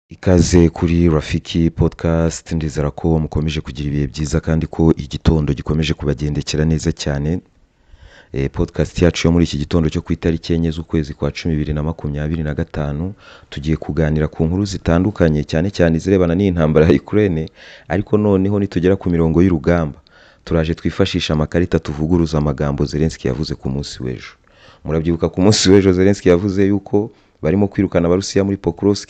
Ikaze kuri Rafiki Podcast, ndizera ko mukomeje kugira ibihe byiza kandi ko igitondo gikomeje kubagendekera neza cyane. Podcast yacu yo muri iki gitondo cyo ku itariki 4 z'ukwezi kwa 10 2025, tugiye kuganira ku nkuru zitandukanye cyane cyane izirebana n'intambara ya Ukraine, ariko noneho nitugera ku mirongo y'urugamba turaje twifashisha amakarita tuvuguruza amagambo Zelensky yavuze ku munsi w'ejo. Murabyibuka ku munsi w'ejo Zelensky yavuze yuko barimo kwirukana Abarusiya muri Pokrovsk,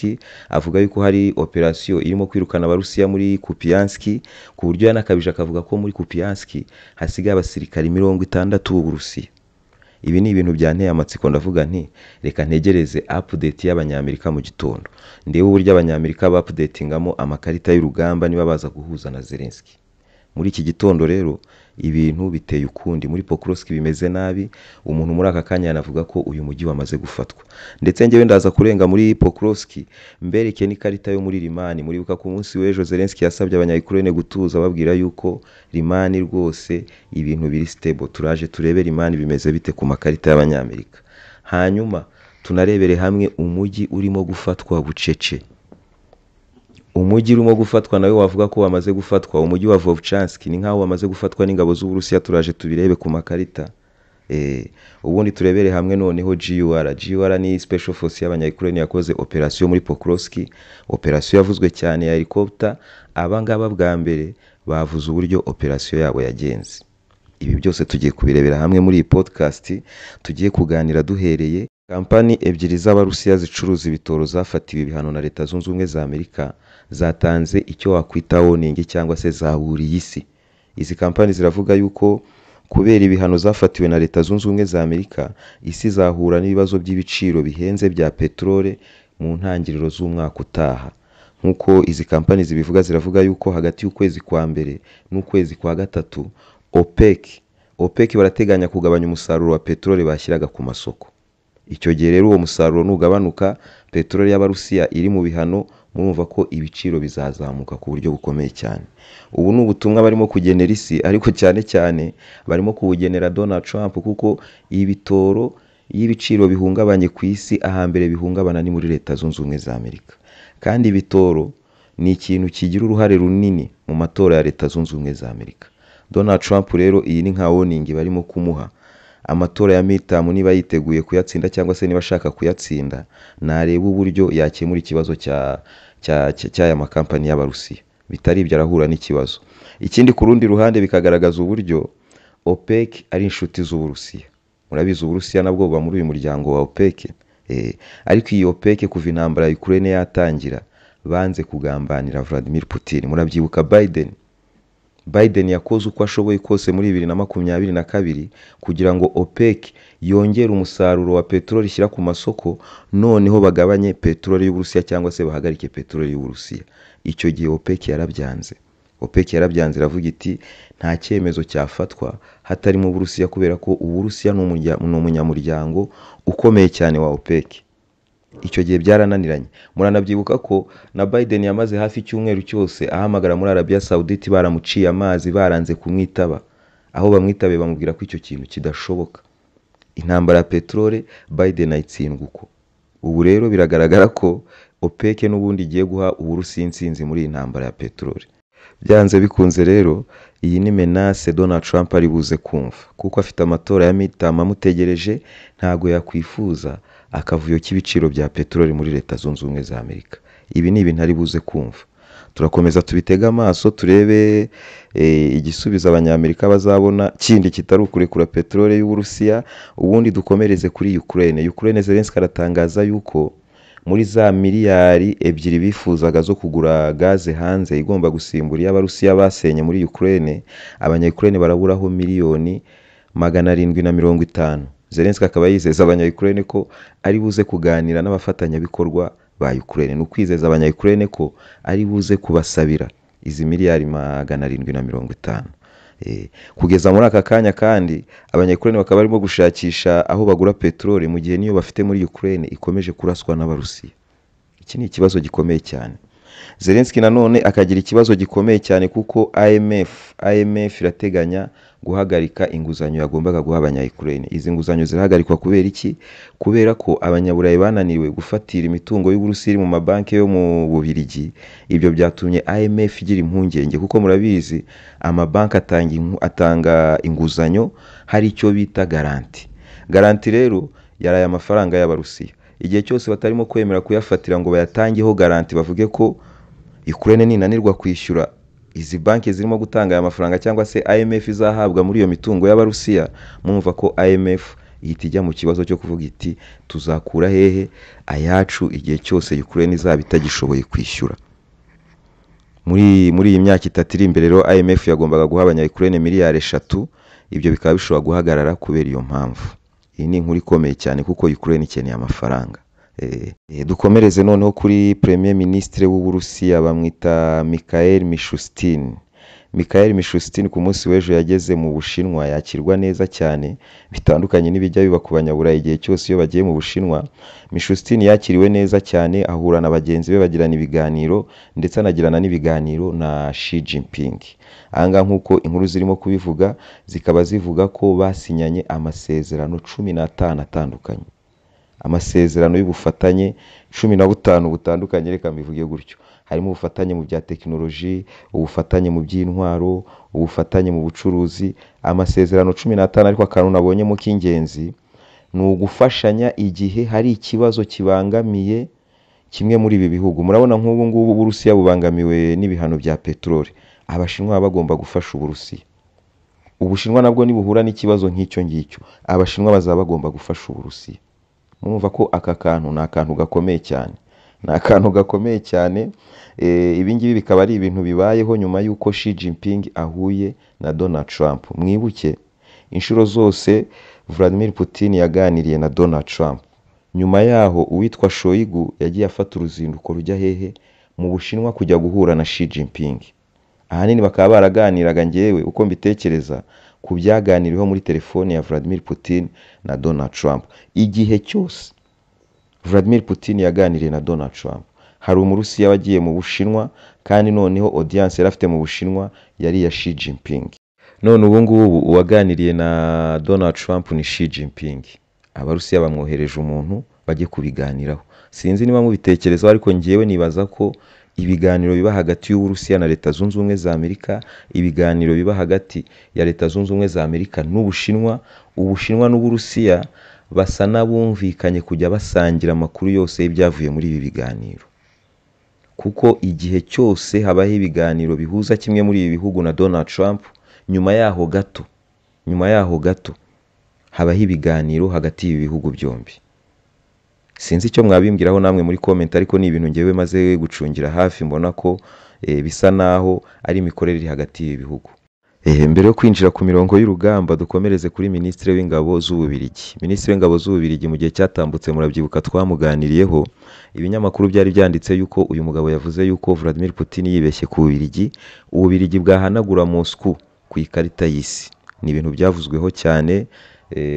avuga yuko hari operasiyo irimo kwirukana Abarusiya muri Kupiansk, ku buryo yanakabije akavuga ko muri Kupiansk hasigaye abasirikari 60 b'Uburusiya. Ibi ni ibintu byanteye amatsiko, ndavuga nti reka ntegereze update y'Abanyamerika mu gitondo, ndebe uburyo Abanyamerika baupdatingamo amakarita y'urugamba niba baza guhuza na Zelensky. Muri iki gitondo rero ibintu biteye ukundi, muri Pokrovsk bimeze nabi, umuntu muri aka kanya yanavuga ko uyu mujyi wamaze gufatwa. Ndetse njyewe ndaza kurenga muri Pokrovsk mbereke n'ikarita yo muri Limani. Muribuka ku munsi w'ejo Zelensky yasabye Abanya-Ukraine gutuza ababwira yuko Limani rwose ibintu biri stable. Turaje turebe Limani bimeze bite ku makarita y'Abanyamerika, hanyuma tunarebere hamwe umujyi urimo gufatwa bucece. Umujyi urimo gufatwa nawe wavuga ko wamaze gufatwa, umujyi wa Vovchansk ni nkaho wamaze gufatwa n'ingabo z'Uburusiya, turaje tubirebe ku makarita. Ubundi turebere hamwe noneho GUR. GUR ni Special Force y'Abanya-Ukraine yakoze operasiyo muri Pokrovsk, operasiyo yavuzwe cyane ya helicopter. Aba ngaba bwa mbere bavuze uburyo operasiyo yabo yagenze. Ibi byose tugiye kubirebera hamwe muri iyi podcast, tugiye kuganira duhereye kampani ebyiri z'Abarusiya zicuruza ibitoro zafatiwe ibihano na Leta Zunze Ubumwe za Amerika, zatanze icyo wakwita warning cyangwa se zaburiye isi. Izi kampani ziravuga yuko kubera ibihano zafatiwe na Leta Zunze Ubumwe za Amerika, isi izahura n'ibibazo by'ibiciro bihenze bya peteroli mu ntangiriro z'umwaka utaha. Nk'uko izi kampani zibivuga, ziravuga yuko hagati y'ukwezi kwa mbere n'ukwezi kwa gatatu OPEC barateganya kugabanya umusaruro wa peteroli bashyiraga ku masoko. Icyo gihe rero uwo musaruro nugabanuka, peteroli y'Abarusiya iri mu bihano, murumva ko ibiciro bizazamuka ku buryo bukomeye cyane. Ubu ni ubutumwa barimo kugenera isi, ariko cyane cyane barimo kubugenera Donald Trump, kuko ibitoro iyo ibiciro bihungabanye ku isi, ahambere bihungabana ni muri Leta Zunze Ubumwe za Amerika. Kandi ibitoro ni ikintu kigira uruhare runini mu matora ya Leta Zunze Ubumwe za Amerika. Donald Trump rero iyi ni nka warning barimo kumuha. Amatora ya midterm niba yiteguye kuyatsinda cyangwa se niba ashaka kuyatsinda, nareba uburyo yakemura ikibazo cy'aya makampani y'Abarusiya. Bitari ibyo arahura n'ikibazo. Ikindi ku rundi ruhande bikagaragaza uburyo OPEC ari inshuti z'Uburusiya. Murabizi Uburusiya nabwo buba muri uyu muryango wa OPEC. Ariko iyi OPEC kuva intambara ya Ukraine yatangira banze kugambanira Vladimir Putin. Murabyibuka Biden yakoze uko ashoboye kose muri 2022 kugira ngo OPEC yongere umusaruro wa peteroli ishyira ku masoko, noneho bagabanye peteroli y'Uburusiya cyangwa se bahagarike peteroli y'Uburusiya. Icyo gihe OPEC yarabyanze. OPEC yarabyanze iravuga iti nta cyemezo cyafatwa hatarimo Uburusiya, kubera ko Uburusiya ni umunyamuryango ukomeye cyane wa OPEC. Icyo gihe byarananiranye. Muranabyibuka ko na Biden yamaze hafi icyumweru cyose ahamagara muri Arabia Saudite, baramuciye amazi, baranze kumwitaba. Aho bamwitabe bamubwira ko icyo kintu kidashoboka. Intambara ya peteroli Biden ayitsindwa uko. Ubu rero biragaragara ko OPEC n'ubundi igiye guha Uburusiya intsinzi muri iyi ntambara ya peteroli. Byanze bikunze rero iyi ni menace Donald Trump ari buze kumva, kuko afite amatora ya midterm amutegereje, ntago yakwifuza akavuyo k'ibiciro bya peteroli muri Leta Zunze Ubumwe za Amerika. Ibi ni ibintu ari buze kumva. Turakomeza tubitege amaso turebe igisubizo Abanyamerika bazabona kindi kitari ukurekura peteroli y'Uburusiya. Ubundi dukomereze kuri Ukraine. Ukraine Zelensky aratangaza yuko muri za miliyari 2 bifuzaga zo kugura gaze hanze igomba gusimbura iy'Abarusiya basenye muri Ukraine, Abanya-Ukraine baraburaho miliyoni 750. Zelensky akaba yizeza Abanya-Ukraine ko ari buze kuganira n'abafatanyabikorwa ba Ukraine. Ni ukwizeza Abanya-Ukraine ko ari buze kubasabira izi miliyari 750. Kugeza muri aka kanya kandi Abanya-Ukraine bakaba barimo gushakisha aho bagura peteroli, mu gihe niyo bafite muri Ukraine ikomeje kuraswa n'Abarusiya. Iki ni ikibazo gikomeye cyane. Zelensky nanone akagira ikibazo gikomeye cyane kuko IMF irateganya guhagarika inguzanyo yagombaga guha abanya-Ukraine. Izi nguzanyo zirahagarikwa kubera iki? Kubera ko abanyaburayi bananiwe gufatira imitungo y'Uburusiya iri mu mabanki yo mu Bubiligi. Ibyo byatumye IMF igira impungenge kuko murabizi amabanki atanga inguzanyo hari icyo bita garanti. Garanti rero yari aya mafaranga y'Abarusiya. Igihe cyose batarimo kwemera kuyafatira ngo bayatangeho garanti bavuge ko Ukraine ninanirwa kwishyura izi banki zirimo gutanga aya mafaranga cyangwa se IMF izahabwa muri iyo mitungo y'Abarusiya, mwumva ko IMF ihita ijya mu kibazo cyo kuvuga iti tuzakura hehe ayacu igihe cyose Ukraine izaba itagishoboye kwishyura. Muri iyi myaka 3 iri imbere rero IMF yagombaga guha abanya-Ukraine miliyari 3, ibyo bikaba bishobora guhagarara kubera iyo mpamvu. Iyi ni inkuru ikomeye cyane kuko Ukraine ikeneye amafaranga. Dukomereze noneho kuri Premier Ministre w'Uburusiya bamwita Mikhail Mishustin. Mikhail Mishustin ku munsi w'ejo yageze mu Bushinwa yakirwa neza cyane, bitandukanye n'ibijya biba ku banyaburayi igihe cyose iyo bagiye mu Bushinwa. Mishustin yakiriwe neza cyane, ahura na bagenzi be bagirana ibiganiro ndetse anagirana n'ibiganiro na Xi Jinping. Aha ngaha nk'uko inkuru zirimo kubivuga, zikaba zivuga ko basinyanye amasezerano 15 atandukanye. Amasezerano y'ubufatanye 15 butandukanye, reka mbivuge gutyo. Harimo ubufatanye mu bya tekinoloji, ubufatanye mu by'intwaro, ubufatanye mu bucuruzi, amasezerano 15. Ariko akantu nabonyemo k'ingenzi ni ugufashanya igihe hari ikibazo kibangamiye kimwe muri ibi bihugu. Murabona nk'ubu ngubu Uburusiya bubangamiwe n'ibihano bya peteroli, Abashinwa baba bagomba gufasha Uburusiya. Ubushinwa nabwo nibuhura n'ikibazo nk'icyo ngicyo, Abashinwa bazaba bagomba gufasha Uburusiya. Murumva ko aka kantu ni akantu gakomeye cyane. Ni akantu gakomeye cyane. Ibi ngibi bikaba ari ibintu bibayeho nyuma y'uko Xi Jinping ahuye na Donald Trump. Mwibuke inshuro zose Vladimir Putin yaganiriye na Donald Trump. Nyuma yaho uwitwa Shoigu yagiye afata uruzinduko rujya hehe? Mu Bushinwa kujya guhura na Xi Jinping. Ahanini bakaba baraganiraga, ngewe uko mbitekereza, ku byaganiriweho muri telefone ya Vladimir Putin na Donald Trump. Igihe cyose Vladimir Putin yaganiriye na Donald Trump, hari Umurusiya wagiye mu Bushinwa, kandi noneho audience yari afite mu Bushinwa yari iya Xi Jinping. None ubu ngubu uwaganiriye na Donald Trump ni Xi Jinping. Abarusiya bamwohereje umuntu bajye kubiganiraho. Sinzi niba mubitekerezaho, ariko ngewe nibaza ko ibiganiro biba hagati y'Uburusiya na Leta Zunze Ubumwe za Amerika, ibiganiro biba hagati ya Leta Zunze Ubumwe za Amerika n'Ubushinwa, Ubushinwa n'Uburusiya basa n'abumvikanye kujya basangira amakuru yose y'ibyavuye muri ibi biganiro. Kuko igihe cyose habaho ibiganiro bihuza kimwe muri ibi bihugu na Donald Trump, nyuma yaho gato habaho ibiganiro hagati y'ibi bihugu byombi. Sinzi icyo mwabimbwiraho namwe muri comment, ariko ni ibintu ngewe maze gucungira hafi, mbona ko bisa naho ari imikorere iri hagati y'ibi bihugu. Mbere yo kwinjira ku mirongo y'urugamba, dukomereze kuri Minisitiri w'Ingabo z'Ububiligi. Minisitiri w'Ingabo z'Ububiligi mu gihe cyatambutse murabyibuka twamuganiriyeho, ibinyamakuru byari byanditse yuko uyu mugabo yavuze yuko Vladimir Putin yibeshye ku Bubiligi, Ububiligi bwahanagura Moscow ku ikarita y'isi. Ni ibintu byavuzweho cyane,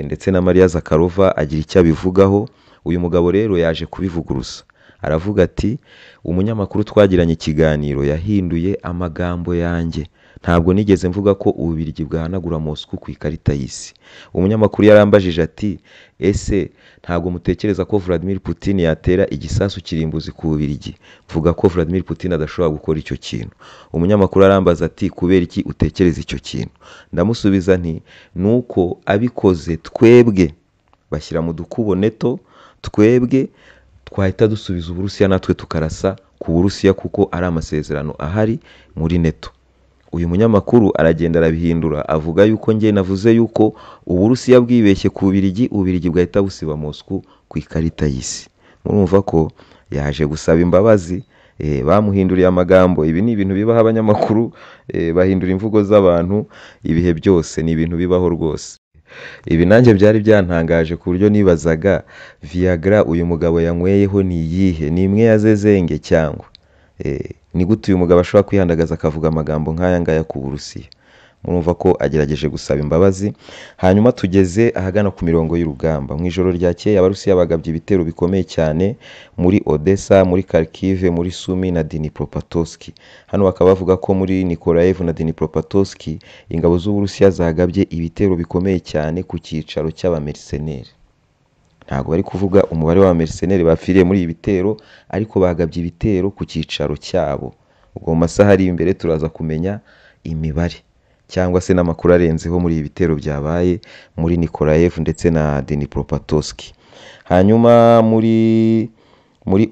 ndetse na Maria Zakharova agira icyo abivugaho. Uyu mugabo rero yaje kubivuguruza, aravuga ati umunyamakuru twagiranye ikiganiro yahinduye amagambo yanjye, ntabwo nigeze mvuga ko Ububiligi bwahanagura Moscow ku ikarita y'isi. Umunyamakuru yarambajije ati ese ntabwo mutekereza ko Vladimir Putin yatera igisasu kirimbuzi ku Bubiligi? Mvuga ko Vladimir Putin adashobora gukora icyo kintu. Umunyamakuru arambaza ati kubera iki utekereza icyo kintu? Ndamusubiza nti nuko abikoze twebwe bashyira mu dukubo neto, twebwe twahita dusubiza Uburusiya natwe tukarasa ku Burusiya kuko ari amasezerano ahari muri neto. Uyu munyamakuru aragenda arabihindura, avuga yuko nge navuze yuko Uburusiya bwibeshye ku Bubiligi, Ububiligi bwahita busiba Moscow ku ikarita y'isi. Murumva ko yaje gusaba imbabazi, bamuhinduriye amagambo. Ibi ni ibintu bibaho, abanyamakuru bahindura imvugo z'abantu ibihe byose, ni ibintu bibaho rwose. Ibi nanjye byari byantangaje ku buryo nibazaga Viagra uyu mugabo yanyweyeho ni iyihe? Ni imwe ya zezenge cyangwa? Ni gute uyu mugabo ashobora kwihandagaza akavuga amagambo nk'aya ngaya ku Burusiya? Murumva ko agerageje gusaba imbabazi. Hanyuma tugeze ahagana ku mirongo y'urugamba. Mu ijoro ryakeye Abarusiya bagabye ibitero bikomeye cyane muri Odessa, muri Kharkiv, muri Sumi na Dnipropetrovsk. Hano bakaba bavuga ko muri Nikolaev na Dnipropetrovsk ingabo z'Uburusiya zagabye ibitero bikomeye cyane ku cyicaro cy'abamerceneri. Ntabwo bari kuvuga umubare w'abamerceneri bapfiriye muri ibi bitero, ariko bagabye ibitero ku cyicaro cyabo. Ubwo mu masaha ari imbere turaza kumenya imibare cyangwa se n'amakuru arenzeho muri ibi bitero byabaye muri Nikolaev ndetse na Dnipropetrovsk. Hanyuma muri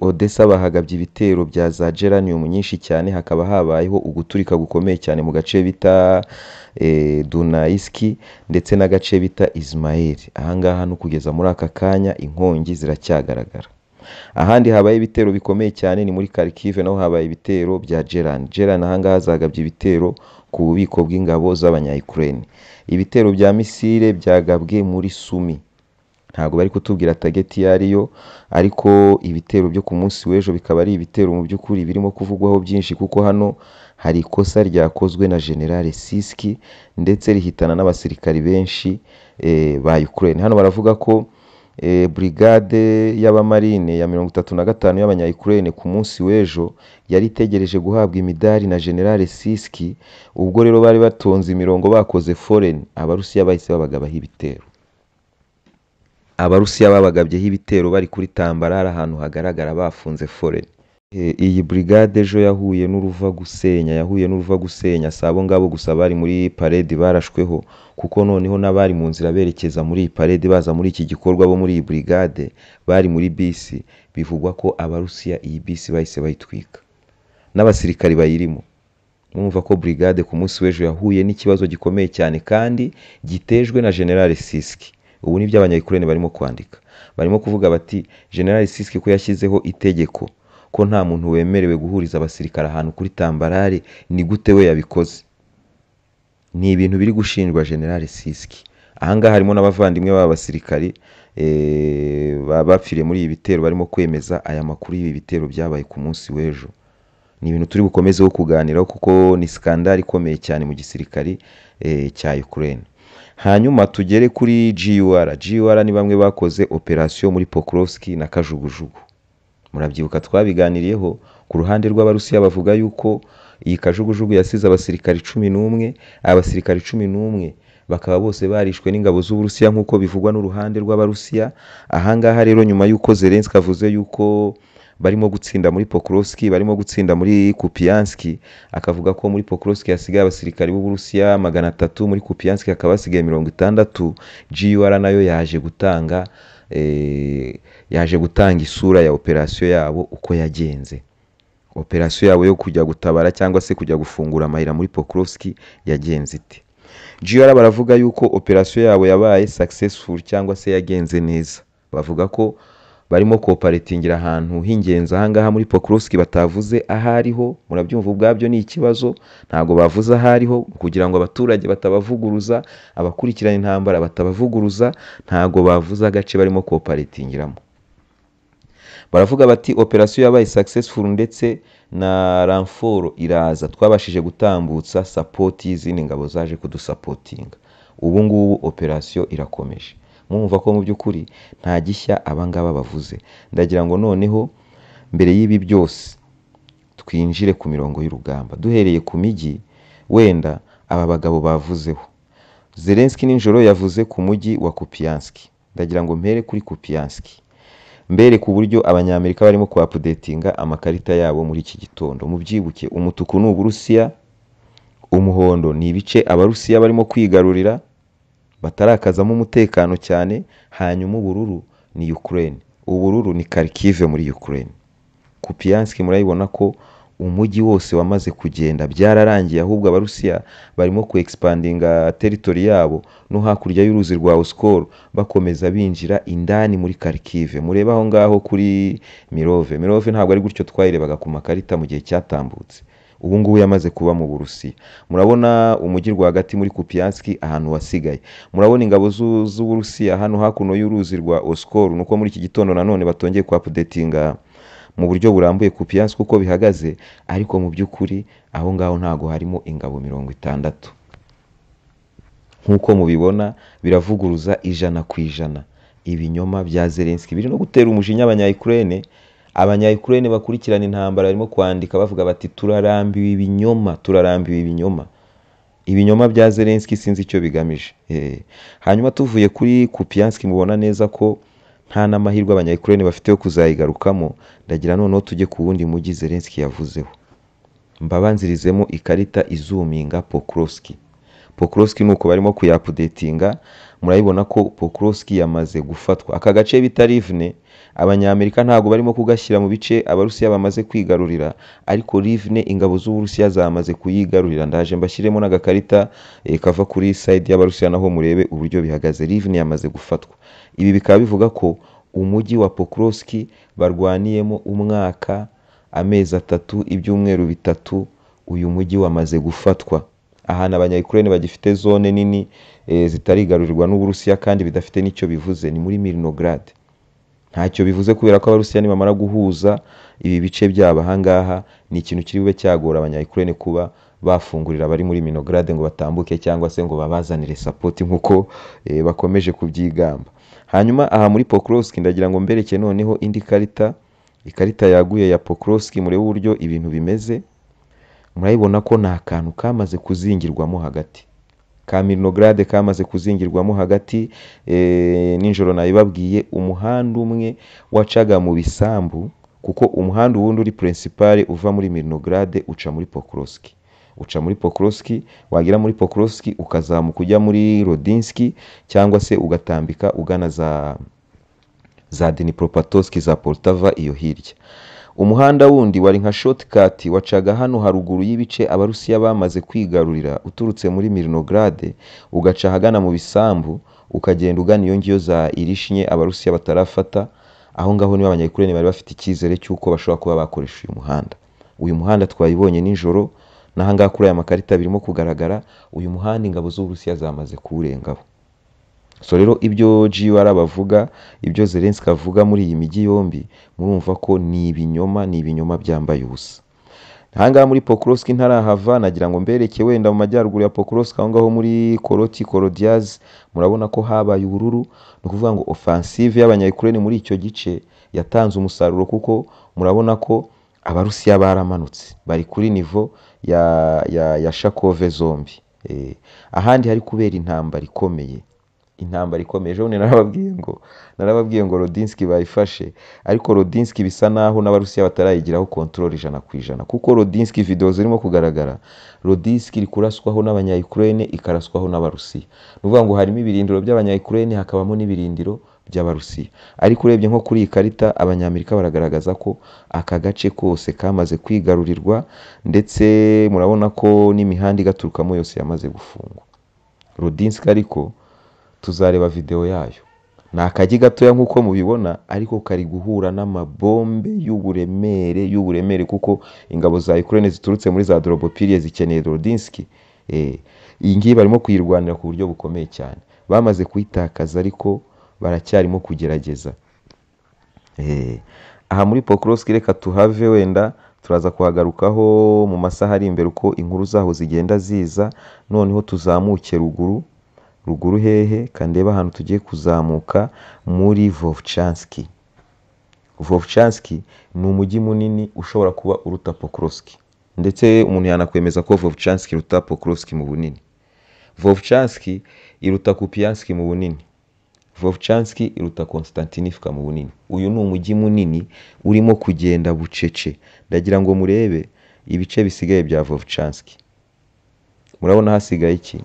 Odessa bahagabye ibitero bya za geranium nyinshi cyane, hakaba habayeho uguturika gukomeye cyane mu gace bita Dunaiski ndetse n'agace bita Izmail. Ahangaha no kugeza muri aka kanya inkongi ziracyagaragara. Ahandi habaye ibitero bikomeye cyane ni muri Kharkiv, naho habaye ibitero bya Geran. Geran ahangaha zagabye ibitero ku bubiko bw'ingabo z'abanya-Ukraine. Ibitero bya misile byagabwe muri Sumi. Ntabwo bari kutubwira target iyo ariyo, ariko ibitero byo ku munsi w'ejo bikaba ari ibitero mu by'ukuri birimo kuvugwaho byinshi, kuko hano hari ikosa ryakozwe na General Siski ndetse rihitana n'abasirikari benshi ba Ukraine. Hano baravuga ko brigade y'abamarine ya 35 y'abanya-Ukraine ku munsi w'ejo yari itegereje guhabwa imidari na General Siski. Ubwo rero bari batonze imirongo bakoze foreign, Abarusiya bahise babagabaho ibitero. Abarusiya babagabyeho ibitero bari kuri tambarara ahantu hagaragara bafunze foreign. Iyi brigade ejo yahuye n'uruva gusenya, si abo ngabo gusa bari muri parade barashweho, kuko noneho n'abari mu nzira berekeza muri iyi parade baza muri iki gikorwa bo muri iyi brigade bari muri bisi, bivugwa ko Abarusiya iyi bisi bahise bayitwika n'abasirikari bayirimo. Mwumva ko brigade ku munsi w'ejo yahuye n'ikibazo gikomeye cyane kandi gitejwe na General Siski. Ubu nibyo abanya-Ukraine barimo kwandika, barimo kuvuga bati General Siski ko yashyizeho itegeko ko nta muntu wemerewe guhuriza abasirikare ahantu kuri tambarare, ni gute we yabikoze? Ni ibintu biri gushinjwa General Siski. Ahangaha harimo n'abavandimwe b'aba basirikari bapfiriye muri ibi bitero, barimo kwemeza aya makuru y'ibi bitero byabaye ku munsi w'ejo. Ni ibintu turi bukomezeho kuganiraho kuko ni skandali ikomeye cyane mu gisirikari cya Ukraine. Hanyuma tugere kuri GUR. GUR ni bamwe bakoze operation muri Pokrovsk na Kajugujugu. Murabyibuka twabiganiriyeho. Ku ruhande rw'Abarusiya bavuga yuko iyi Kajugujugu yasize abasirikari 11, abasirikari 11 bakaba bose barishwe n'ingabo z'Uburusiya nk'uko bivugwa n'uruhande rw'Abarusiya. Ahangaha rero nyuma y'uko Zelensky avuze yuko barimo gutsinda muri Pokrovsk, barimo gutsinda muri Kupiansk, akavuga ko muri Pokrovsk hasigaye abasirikari b'Uburusiya 300, muri Kupiansk hakaba hasigaye 60. GUR nayo yaje gutanga isura ya operation yabo uko yagenze. Operation yabo yo kujya gutabara cyangwa se kujya gufungura amayira muri Pokrovsk yagenze ite? GUR baravuga yuko operation yabo yabaye successful cyangwa se yagenze neza. Bavuga ko barimo kooperatingira ahantu h'ingenzi ahangaha muri Pokrovsk batavuze ahariho. Murabyumva ubwabyo ni ikibazo, ntago bavuze ahariho kugira ngo abaturage batabavuguruza, abakurikirana intambara batabavuguruza, ntago bavuze agace barimo kooperatingiramo. Baravuga bati operation yabaye successful ndetse na renfort iraza, twabashije gutambutsa support y'izindi ngabo zaje kudusapotinga. Ubu ngubu operation irakomeje. Mwumva ko mu by'ukuri nta gishya abangaba bavuze. Ndagira ngo noneho mbere y'ibi byose twinjire ku mirongo y'urugamba, duhereye ku mijyi wenda aba bagabo bavuzeho. Zelensky nijoro yavuze ku mujyi wa Kupiansk. Ndagira ngo mpere kuri Kupiansk, mbere ku buryo abanyamerika barimo kuupdatinga amakarita yabo muri iki gitondo. Mubyibuke, umutuku ni Uburusiya, umuhondo ni ibice Abarusiya barimo kwigarurira batarakazamo umutekano cyane, hanyuma ubururu ni Ukraine, ubururu ni Kharkiv muri Ukraine. Kupiansk murayibona ko umujyi wose wamaze kugenda, byararangiye, ahubwo Abarusiya barimo ku expandinga territory yabo no hakurya y'uruzi rwa Oskol, bakomeza binjira indani muri Kharkiv. Mureba aho ngaho kuri Mirove. Mirove ntabwo ari gutyo twayirebaga ku makarita mu gihe cyatambutse, ubu ngubu yamaze kuba mu Burusiya. Murabona umujyi rwagati muri Kupiansk ahantu wasigaye. Murabona ingabo z'Uburusiya hano hakuno y'uruzi rwa Oskol. Nuko muri iki gitondo nanone batongeye ku updatinga mu buryo burambuye Kupiansk uko bihagaze, ariko mu by'ukuri aho ngaho ntago harimo ingabo 60. Nk'uko mubibona biravuguruza 100% ibinyoma bya Zelensky, biri no gutera umujinya abanya-Ukraine. Abanya-Ukraine bakurikirana intambara barimo kwandika bavuga bati turarambiwe ibinyoma, turarambiwe ibinyoma. Ibinyoma bya Zelensky sinzi icyo bigamije. Hanyuma tuvuye kuri Kupiansk mubona neza ko nta n'amahirwe abanya-Ukraine bafite yo kuzayigarukamo, ndagira noneho tujye ku wundi mujyi Zelensky yavuzeho. Mbabanzirizemo ikarita izuminga Pokrovsk. Pokrovsk nuko barimo kuyapudetinga, murabibona ko Pokrovsk yamaze gufatwa. Aka gace bita Rivne, abanyamerika ntabwo barimo kugashyira mu bice abarusiya bamaze kwigarurira, ariko Rivne ingabo z'Uburusiya zamaze kuyigarurira. Ndaje mbashyiremo n'agakarita kava kuri side y'abarusiya naho murebe uburyo bihagaze. Rivne yamaze gufatwa. Ibi bikaba bivuga ko umujyi wa Pokrovsk barwaniyemo umwaka, amezi 3, ibyumweru 3, uyu mujyi wamaze gufatwa. Ahantu abanya-Ukraine bagifite zone nini zitarigarurirwa n'Uburusiya kandi bidafite n'icyo bivuze ni muri Mirnograd. Ntacyo bivuze kubera ko abarusiya nibamara guhuza ibi bice byabo ahangaha, ni ikintu kiri bube cyagora abanya-Ukraine kuba bafungurira abari muri Mirnograd ngo batambuke cyangwa se ngo babazanire support nk'uko bakomeje kubyigamba. Hanyuma aha muri Pokrovsk ndagira ngo mbereke noneho indi karita, ikarita yaguye ya Pokrovsk, murebe uburyo ibintu bimeze. Murabibona ko ni akantu kamaze kuzingirwamo hagati, ka Mirnograd kamaze kuzingirwamo hagati. Nijoro nabibabwiye, umuhanda umwe wacaga mu bisambu, kuko umuhanda uwundi uri principal uva muri Mirnograd uca muri Pokrovsk, uca muri Pokrovsk, wagera muri Pokrovsk ukazamuka ujya muri Rodinski cyangwa se ugatambika ugana za Dnipropetrovsk, za Poltava iyo hirya. Umuhanda wundi wari nka shortcut wacaga hano haruguru y'ibice abarusiya bamaze kwigarurira, uturutse muri Mirnograd ugaca ahagana mu bisambu ukagenda ugana iyo ngiyo za Irishinye abarusiya batarafata. Aho ngaho nibo abanya-Ukraine bari bafite icyizere cy'uko bashobora kuba bakoresha uyu muhanda. Uyu muhanda twayibonye nijoro, n'aha ngaha kuri aya makarita birimo kugaragara, uyu muhanda ingabo z'Uburusiya zamaze kuwurengaho. So rero ibyo GUR bavuga, ibyo Zelensky avuga muri iyi mijyi yombi, murumva ko ni ibinyoma, ni ibinyoma byambaye ubusa. Aha ngaha muri Pokrovsk ntarahava, nagira ngo mbereke wenda mu majyaruguru ya Pokrovsk, aho ngaho muri Koroti, Korodiaz, murabona ko habaye ubururu. Ni ukuvuga ngo offensive y'abanya-Ukraine muri icyo gice yatanze umusaruro, kuko murabona ko abarusiya baramanutse, bari kuri niveau ya Shakove zombi. Ahandi hari kubera intambara ikomeye, intambara ikomeye. Ejo bundi narababwiye ngo Rodinski bayifashe, ariko Rodinski bisa naho n'abarusiya batarayigiraho control 100%, kuko Rodinski video zirimo kugaragara, Rodinski iri kuraswaho n'abanya-Ukraine, ikaraswaho n'abarusiya. Ni ukuvuga ngo harimo ibirindiro by'abanya-Ukraine, hakabamo n'ibirindiro by'abarusiya. Ariko urebye nko kuri iyi karita, abanyamerika baragaragaza ko aka gace kose kamaze kwigarurirwa, ndetse murabona ko n'imihanda igaturukamo yose yamaze gufungwa. Rodinski ariko tuzareba video yayo, ni akagi gatoya nk'uko mubibona, ariko kari guhura n'amabombe y'uburemere, kuko ingabo za Ukraine ziturutse muri za Dorobopilie zikeneye Rodinski. Iyi ngiyi barimo kuyirwanira ku buryo bukomeye cyane, bamaze kuyitakaza ariko baracyarimo kugerageza. Aha muri Pokrovsk reka tuhave, wenda turaza kuhagarukaho mu masaha ari imbere uko inkuru zaho zigenda ziza. Noneho tuzamuke ruguru, ruguru hehe kandeba ahantu tugiye kuzamuka muri Vovchansk. Vovchansk ni umujyi munini ushobora kuba uruta Pokrovsk, ndetse umuntu yanakwemeza ko Vovchansk iruta Pokrovsk mu bunini. Vovchansk iruta Kupiansk mu bunini. Vovchansk iruta Konstantinivka mu bunini. Uyu ni umujyi munini urimo kugenda bucece. Ndagira ngo murebe ibice bisigaye bya Vovchansk. Murabona hasigaye iki?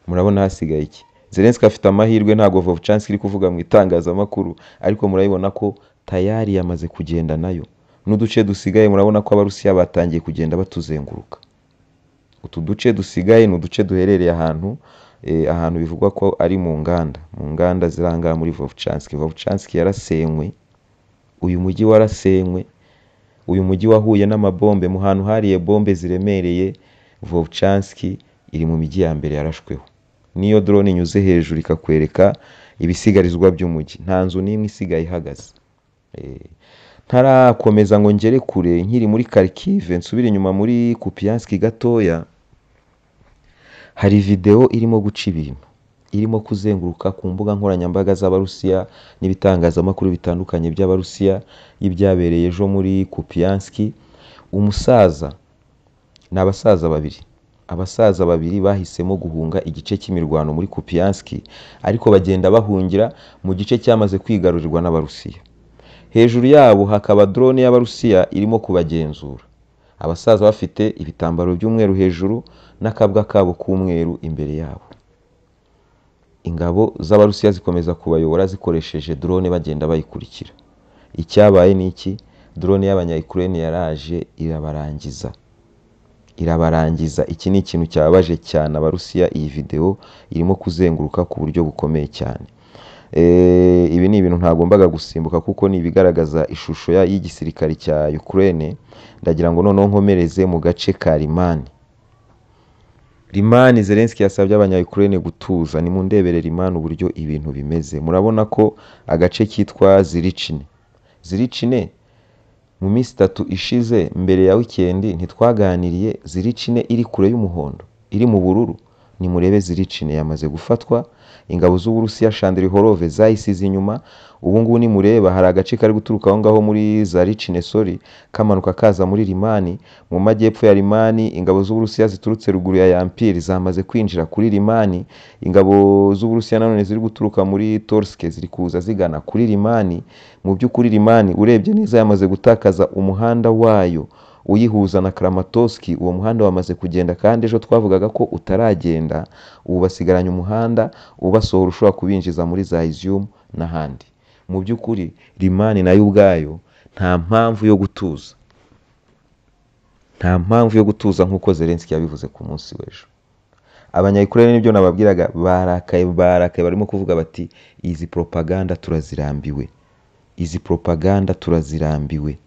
Murabona hasigaye iki? Zelensky afite amahirwe, ntabwo Vovchansk iri kuvuga mu itangazamakuru, ariko murabibona ko tayari yamaze kugenda nayo. N'uduce dusigaye murabona ko abarusiya batangiye kugenda batuzenguruka. Utu duce dusigaye ni uduce duherereye ahantu ahantu bivugwa ko ari mu nganda ziranga muri Vovchansk. Vovchansk yarasenywe, uyu mujyi warasenywe, uyu mujyi wahuye n'amabombe, mu hantu hariye bombe ziremereye. Vovchansk iri mu mijyi ya mbere yarashweho. Niyo drone inyuze hejuru ikakwereka ibisigarizwa by'umujyi, nta nzu n'imwe isigaye ihagaze. Ntarakomeza ngo ngere kure, nkiri muri Kharkiv nsubire inyuma muri Kupiansk gatoya, Hari videwo irimo guca ibintu, irimo kuzenguruka ku mbuga nkoranyambaga z'Abarusiya n'ibitangazamakuru bitandukanye by'Abarusiya y'ibyabereye ejo muri Kupiansk. Umusaza, ni abasaza babiri, abasaza babiri bahisemo guhunga igice cy'imirwano muri Kupiansk, ariko bagenda bahungira mu gice cyamaze kwigarurirwa n'Abarusiya. Hejuru yabo hakaba drone y'Abarusiya irimo kubagenzura. Abasaza bafite ibitambaro by'umweru hejuru n'akabwa kabo k'umweru imbere yabo. Ingabo z'Abarusiya zikomeza kubayobora zikoresheje drone bagenda bayikurikira. Icyabaye ni iki? Drone y'abanya-Ukraine yaraje irabarangiza. Irabarangiza. Iki ni ikintu cyababaje cyane Abarusiya. Iyi video irimo kuzenguruka ku buryo bukomeye cyane. Ibi ni ibintu ntagombaga gusimbuka kuko ni ibigaragaza ishusho y'igisirikare cya Ukraine. Ndagira ngo noneho nkomereze mu gace ka Limani. Limani, Zelensky yasabye abanya-Ukraine gutuza. Nimundebere Limani uburyo ibintu bimeze. Murabona ko agace kitwa Zirichine. Zirichine mu minsi 3 ishize mbere ya wikendi ntitwaganiriye. Zirichine iri kure y'umuhondo, iri mu bururu. Nimurebe Zirichine yamaze gufatwa. Ingabo z'Uburusiya Shandrihorove zayisize inyuma. Ubu ngubu nimureba hari agace kari guturuka aho ngaho muri Zarichine, sorry, kamanuka kaza muri Limani. Mu majyepfo ya Limani ingabo z'Uburusiya ziturutse ruguru ya Yampiri zamaze kwinjira kuri Limani. Ingabo z'Uburusiya nanone ziri guturuka muri Torske ziri kuza zigana kuri Limani. Mu by'ukuri Limani urebye neza yamaze gutakaza umuhanda wayo uyihuza na Kramatorsk. Uwo muhanda wamaze kugenda, kandi ejo twavugaga ko utaragenda. Ubu basigaranye umuhanda ubasohora ushobora kubinjiza muri za Izium n'ahandi. Mu by'ukuri Limani nayo ubwayo nta mpamvu yo gutuza, nta mpamvu yo gutuza nk'uko Zelensky yabivuze ku munsi w'ejo. Abanya-Ukraine nibyo nababwiraga, barakaye, barakaye, barimo kuvuga bati izi propaganda turazirambiwe, izi propaganda turazirambiwe.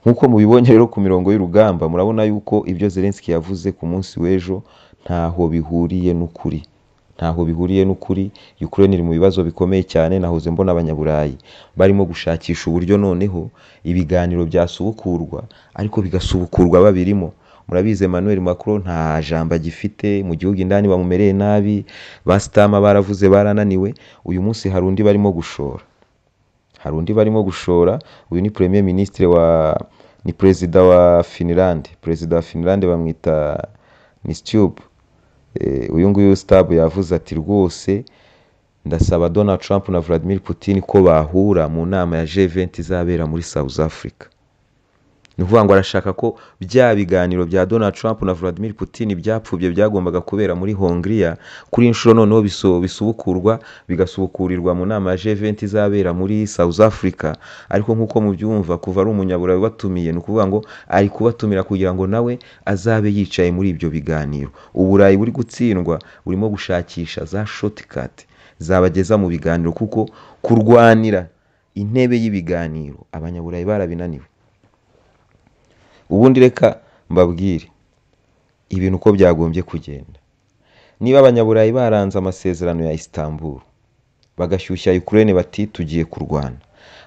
Nk'uko mubibonye rero ku mirongo y'urugamba, murabona yuko ibyo Zelensky yavuze ku munsi w'ejo ntaho bihuriye n'ukuri, ntaho bihuriye n'ukuri. Ukraine iri mu bibazo bikomeye cyane. Nahoze mbona abanyaburayi barimo gushakisha uburyo noneho ibiganiro byasubukurwa, ariko bigasubukurwa babirimo. Murabizi Emmanuel Macron nta jambo agifite mu gihugu, indani bamumereye nabi, ba Starmer baravuze barananiwe. Uyu munsi hari undi barimo gushora, hari undi barimo gushora. Uyu ni premier ministre wa, ni perezida wa Finland. Perezida wa Finland bamwita ni Stubb. Uyu nguyu Stubb yavuze ati rwose ndasaba Donald Trump na Vladimir Putin ko bahura mu nama ya G20 izabera muri South Africa. Ni ukuvuga ngo arashaka ko bya biganiro bya Donald Trump na Vladimir Putin byapfubye byagombaga kubera muri Hongria, kuri inshuro noneho bisubukurwa, bigasubukurirwa mu nama ya G20 izabera muri South Africa. Ariko nk'uko mubyumva, kuva ari umunyaburayi batumiye, ni ukuvuga ngo ari kubatumira kugira ngo nawe azabe yicaye muri ibyo biganiro. Uburayi buri gutsindwa burimo gushakisha za shortcut zabageza mu biganiro, kuko kurwanira intebe y'ibiganiro abanyaburayi barabinaniwe. Ubundi reka mbabwire ibintu uko byagombye kugenda. Niba abanyaburayi baranze amasezerano ya Istanbul, bagashyushya Ukraine bati tugiye kurwana,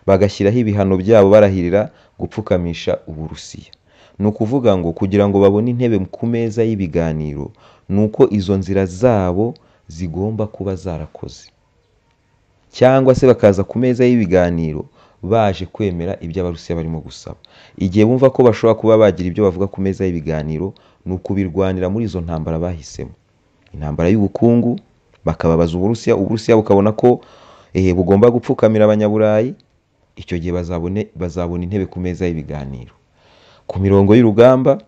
bagashyiraho ibihano byabo barahirira gupfukamisha Uburusiya, ni ukuvuga ngo kugira ngo babone intebe ku meza y'ibiganiro ni uko izo nzira zabo zigomba kuba zarakoze, cyangwa se bakaza ku meza y'ibiganiro baje kwemera ibyo Abarusiya barimo gusaba. Igihe bumva ko bashobora kuba bagira ibyo bavuga ku meza y'ibiganiro, ni ukubirwanira muri izo ntambara bahisemo. Intambara y'ubukungu, bakababaza Uburusiya, Uburusiya bukabona ko bugomba gupfukamira abanyaburayi. Icyo gihe bazabona intebe ku meza y'ibiganiro. Ku mirongo y'urugamba,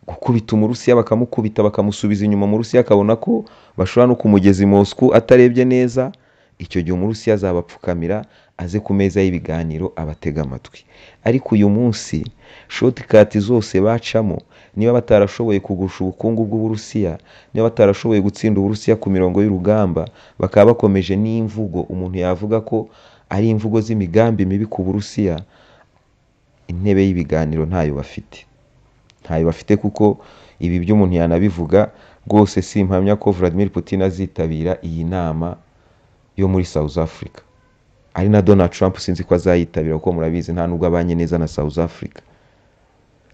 gukubita Umurusiya bakamukubita bakamusubiza inyuma, Umurusiya akabona ko bashobora no kumugeza i Moscow atarebye neza. Icyo gihe Umurusiya azabapfukamira aze ku meza y'ibiganiro abatega amatwi. Ariko uyu munsi shortcut zose bacamo, niba batarashoboye kugusha ubukungu bw'Uburusiya, niba batarashoboye gutsinda Uburusiya ku mirongo y'urugamba, bakaba bakomeje n'imvugo umuntu yavuga ko ari imvugo z'imigambi mibi ku Burusiya, intebe y'ibiganiro ntayo bafite, ntayo bafite. Kuko ibi by'umuntu yanabivuga rwose, simpamya ko Vladimir Putin azitabira iyi nama yo muri South Africa. Ari na Donald Trump sinzi ko azayitabira, kuko murabizi nta nubwo abanye neza na South Africa.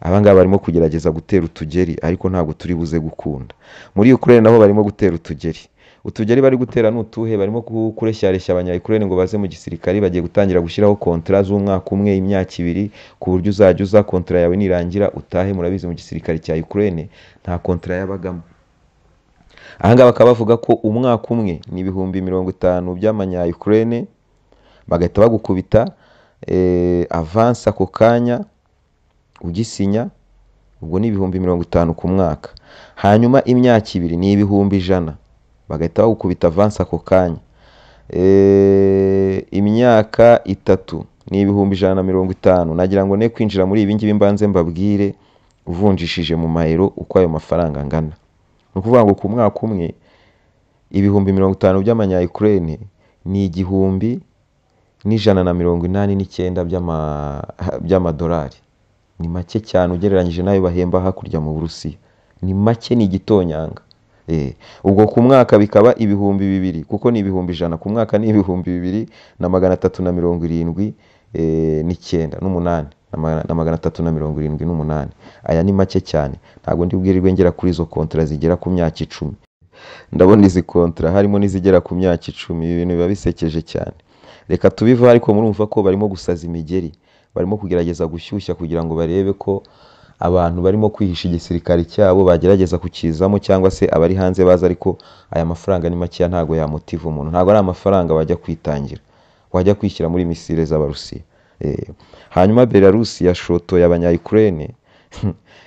Abangaba barimo kugerageza gutera utugeri ariko ntabwo turi buze gukunda. Muri Ukraine naho barimo gutera utugeri. Utugeri bari gutera ni utuhe? Barimo kureshyareshya abanya-Ukraine ngo baze mu gisirikare, bagiye gutangira gushyiraho kontra z'umwaka umwe, imyaka ibiri, ku buryo uzajya uza kontra yawe nirangira utahe. Murabizi mu gisirikare cya Ukraine nta kontra yabagamo. Ahangaha bakaba bavuga ko umwaka umwe ni 50,000 by'amanya-Ukraine, bagahita bagukubita avance ako kanya ugisinya, ubwo ni 50,000 ku mwaka. Hanyuma imyaka ibiri ni 100,000, bagahita bagukubita avance ako kanya. Imyaka itatu ni 150,000. Nagira ngo ne kwinjira muri ibi ngibi mbanze mbabwire uvunjishije mu mayero uko ayo mafaranga angana. Ni ukuvuga ngo ku mwaka umwe 50,000 by'amanya-Ukraine ni 1,189 by'amadolari. Ni make cyane ugereranyije n'ayo bahemba hakurya mu Burusiya. Ni make, ni igitonyanga. Ubwo ku mwaka bikaba 2,000, kuko ni 100,000 ku mwaka, ni 2,379 n'umunani na 378. Aya ni make cyane, ntabwo ndi bwirirwe ngera kuri izo kontra zigera ku myaka 10. Ndabona izi kontra harimo n'izigera ku myaka 10, ibi bintu biba bisekeje cyane. Reka tubiveho, ariko murumva ko barimo gusaza imigeri, barimo kugerageza gushyushya kugira ngo barebe ko abantu barimo kwihisha igisirikare cyabo bagerageza kukizamo, cyangwa se abari hanze baza. Ariko aya mafaranga ni makeya, ntabwo yamotiva umuntu, ntabwo ari amafaranga wajya kwitangira, wajya kwishyira muri misile z'Abarusiya. Hanyuma Belarus yashotoye abanya-Ukraine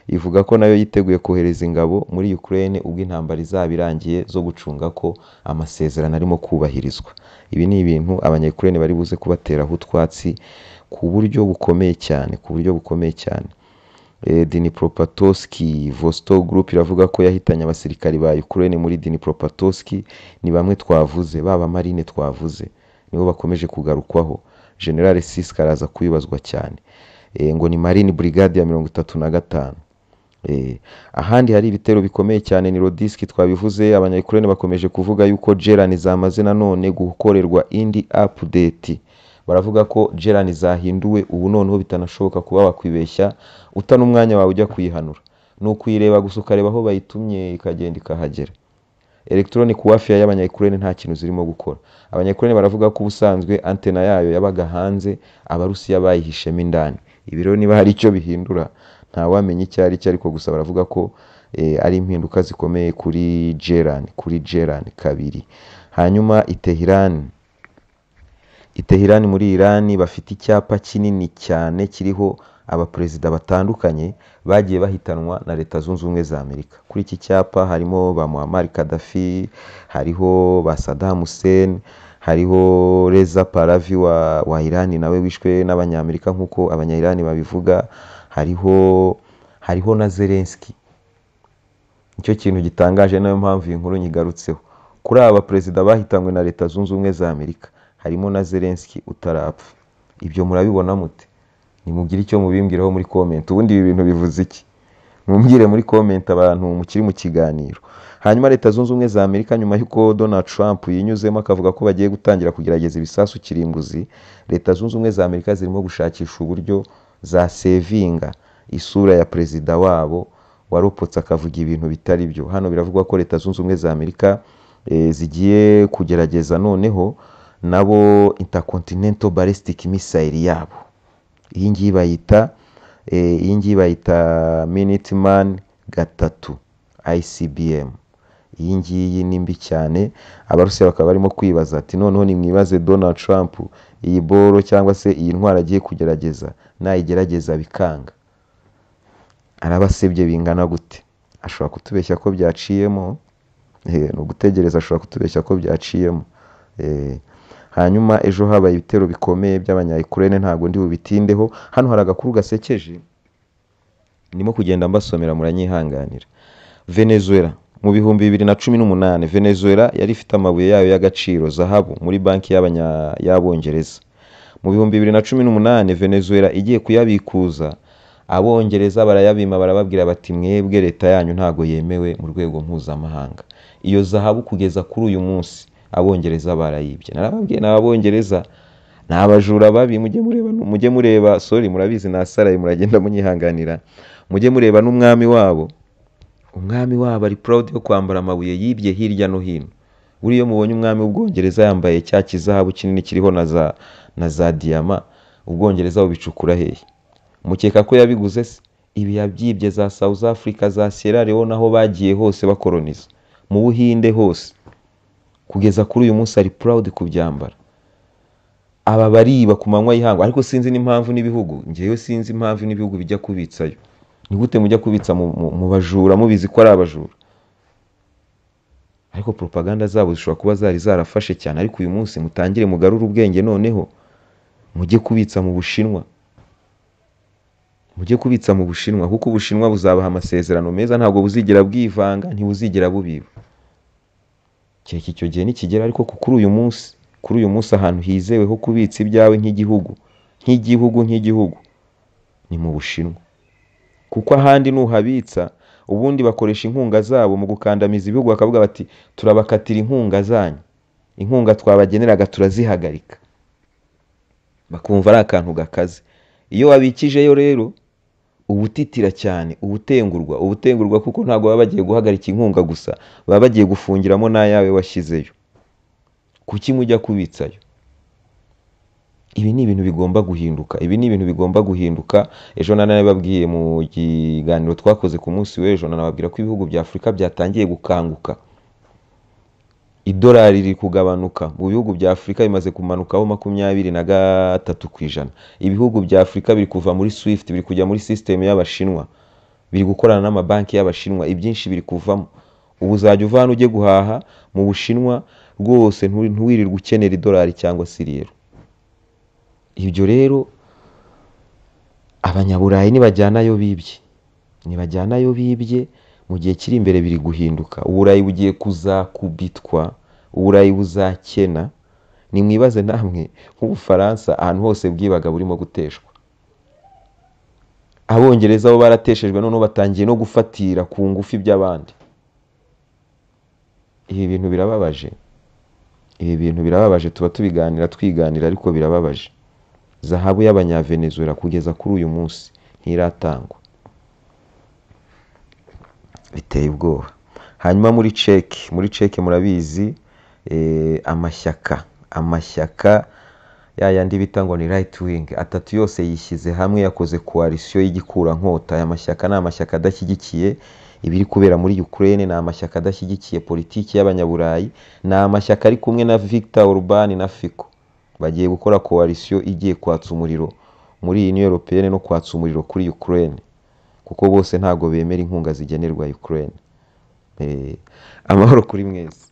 ivuga ko nayo yiteguye kohereza ingabo muri Ukraine ubwo intambara izaba irangiye, zo gucunga ko amasezerano arimo kubahirizwa. Ibi ni ibintu abanya-Ukraine bari buze kubateraho utwatsi ku buryo bukomeye cyane, ku buryo bukomeye cyane. Dnipropetrovsk, Vostok Group iravuga ko yahitanye abasirikari ba Ukraine muri Dnipropetrovsk. Ni bamwe twavuze, baba marine twavuze, nibo bakomeje kugarukwaho. General Siska araza kubibazwa cyane. Ngo ni Marine Brigade ya 35. Ahandi hari ibitero bikomeye cyane ni Rodiski twabivuze. Abanya-Ukraine bakomeje kuvuga yuko Gerani zamaze nanone gukorerwa indi update. Baravuga ko Gerani zahinduwe, ubu noneho bitanashoboka kuba wakwibeshya utana umwanya wawe ujya kuyihanura. Ni ukuyireba gusa ukareba aho bayitumye ikagenda ikahagera. Electronic warfare y'abanya-Ukraine nta kintu zirimo gukora. Abanya-Ukraine baravuga ko ubusanzwe antena yayo yabaga hanze, Abarusiya bayihishemo indani. Ibi rero niba hari icyo bihindura ntawamenya icyo ari cyo, ariko gusa baravuga ko ari impinduka zikomeye kuri Gerani, kuri Gerani kabiri. Hanyuma i Tehran muri Iran bafite icyapa kinini cyane kiriho abaperezida batandukanye bagiye bahitanwa na Leta Zunze Ubumwe za Amerika. Kuri iki cyapa harimo ba Muammar Gaddafi, hariho ba Saddam Hussein, hariho Reza Pahlavi wa Iran nawe wishwe n'Abanyamerika nk'uko Abanya-Iran babivuga, hariho na Zelensky. Nicyo kintu gitangaje, nayo mpamvu iyi nkuru nyigarutseho. Kuri aba baperezida bahitanywe na Leta Zunze Ubumwe za Amerika harimo na Zelensky utarapfa. Ibyo murabibona mute? Nimugire icyo mubimbwiraho muri comment. Ubundi ibi bintu bivuze iki? Mumbwire muri comment abantu mukiri mu kiganiro. Hanyuma Leta Zunze Ubumwe za Amerika, nyuma y'uko Donald Trump yinyuzemo akavuga ko bagiye gutangira kugerageza ibisasu kirimbuzi, Leta Zunze Ubumwe za Amerika zirimo gushakisha uburyo zasevinga isura ya perezida wabo waropotse akavuga ibintu bitari byo. Hano biravugwa ko Leta Zunze Ubumwe za Amerika zigiye kugerageza noneho nabo intercontinental ballistic missile yabo. Iyi ngiyi bayita Minuteman 3 ICBM. Iyi ngiyi ni mbi cyane. Abarusiya bakaba barimo kwibaza ati noneho nimwibaze Donald Trump iyi boro cyangwa se iyi ntwaro agiye kugerageza, nayigerageza bikanga arabasebye bingana gute? Ashobora kutubeshya ko byaciyemo, ni ugutegereza, ashobora kutubeshya ko byaciyemo. Hanyuma ejo habaye ibitero bikomeye by'abanya-Ukraine, ntabwo ndi bubitindeho. Hano hari agakuru gasekeje ndimo kugenda mbasomera, muranyihanganira. Venezuela mu 2018, Venezuela yari ifite amabuye yayo y'agaciro, zahabu, muri banki y'Abongereza. Mu 2018 Venezuela igiye kuyabikuza, Abongereza barayabima, barababwira bati mwebwe leta yanyu ntago yemewe mu rwego mpuzamahanga. Iyo zahabu kugeza kuri uyu munsi Abongereza barayibye. Narababwiye ni Abongereza. Ni abajura babi. Mujye mureba, sorry, murabizi nasaraye, muragenda munyihanganira. Mujye mureba n'umwami wabo. Umwami wabo ari proud yo kwambara amabuye yibye hirya no hino. Buriya iyo mubonye umwami w'Ubwongereza yambaye cya kizahabu kinini kiriho na za diyama, Ubwongereza bubicukura hehe? Mukeka ko yabiguze se? Ibi yabyibye za South Africa, za Sierra Leone, aho bagiye hose bakoroniza, mu Buhinde hose. Kugeza kuri uyu munsi ari proud kubyambara. Aba bariba ku manywa y'ihangu, ariko sinzi n'impamvu n'ibihugu, ngewe sinzi impamvu n'ibihugu bijya kubitsayo. Ni gute mujya kubitsa mu bajura mubizi ko ari abajura? Ariko propaganda zabo zishobora kuba zari zarafashe cyane. Ariko uyu munsi mutangire mugarure ubwenge, noneho mujye kubitsa mu Bushinwa, mujye kubitsa mu Bushinwa, kuko Ubushinwa buzabaha amasezerano meza, ntabwo buzigera bwivanga, ntibuzigera bubiba, kereka icyo gihe nikigera. Ariko kuri uyu munsi ahantu hizewe ho kubitsa ibyawe nk'igihugu ni mu Bushinwa, kuko ahandi nuhabitsa ubundi bakoresha inkunga zabo mu gukandamiza ibihugu, bakavuga bati: "Turabakatira inkunga zanyu, inkunga twabageneraga turazihagarika." Bakumva ari akantu gakaze. Iyo wabikijeyo rero uba utitira cyane, uba utengurwa, kuko ntabwo baba bagiye guhagarika inkunga gusa, baba bagiye gufungiramo n'ayawe washyizeyo. Kuki mujya kubitsayo? Ibi ni ibintu bigomba guhinduka, ibi ni ibintu bigomba guhinduka. Ejo nanababwiye mu kiganiro twakoze ku munsi w'ejo, nanababwira ko ibihugu bya Afurika byatangiye gukanguka. Idolari riri kugabanuka mu bihugu bya Afurika, bimaze kumanukaho 23%. Ibihugu bya Afurika biri kuva muri SWIFT, biri kujya muri sisitemu y'Abashinwa, biri gukorana n'amabanki y'Abashinwa, ibyinshi biri kuvamo. Ubu uzajya uva hano ujye guhaha mu Bushinwa rwose, ntiwirirwe ukenera idolari cyangwa se iriyero. Ibyo rero Abanyaburayi nibajyanayo bibye, mu gihe kiri imbere biri guhinduka. Uburayi bugiye kuzakubitwa, Uburayi buzakena. Nimwibaze namwe nk'Ubufaransa, ahantu hose bwibaga burimo guteshwa. Abongereza bo barateshejwe, noneho batangiye no gufatira ku ngufu iby'abandi. Ibi bintu birababaje, ibi bintu birababaje. Tuba tubiganira twiganira, ariko birababaje. Zahabu y'Abanyavenezuela kugeza kuri uyu munsi ntiratangwa, biteye ubwoba. Hanyuma muri Tchèque murabizi, amashyaka ya yandi bita ngo ni right wing atatu yose yishyize hamwe, yakoze coalition y'igikurankota. Aya mashyaka ni amashyaka adashyigikiye ibiri kubera muri Ukraine, ni amashyaka adashyigikiye politiki y'Abanyaburayi, ni amashyaka ari kumwe na Victor Orban na Fico. Bagiye gukora coalition igiye kwatsa umuriro muri Union Européenne no kwatsa umuriro kuri Ukraine, kuko bose ntabwo bemera inkunga zigenerwa Ukraine. Amahoro kuri mwese.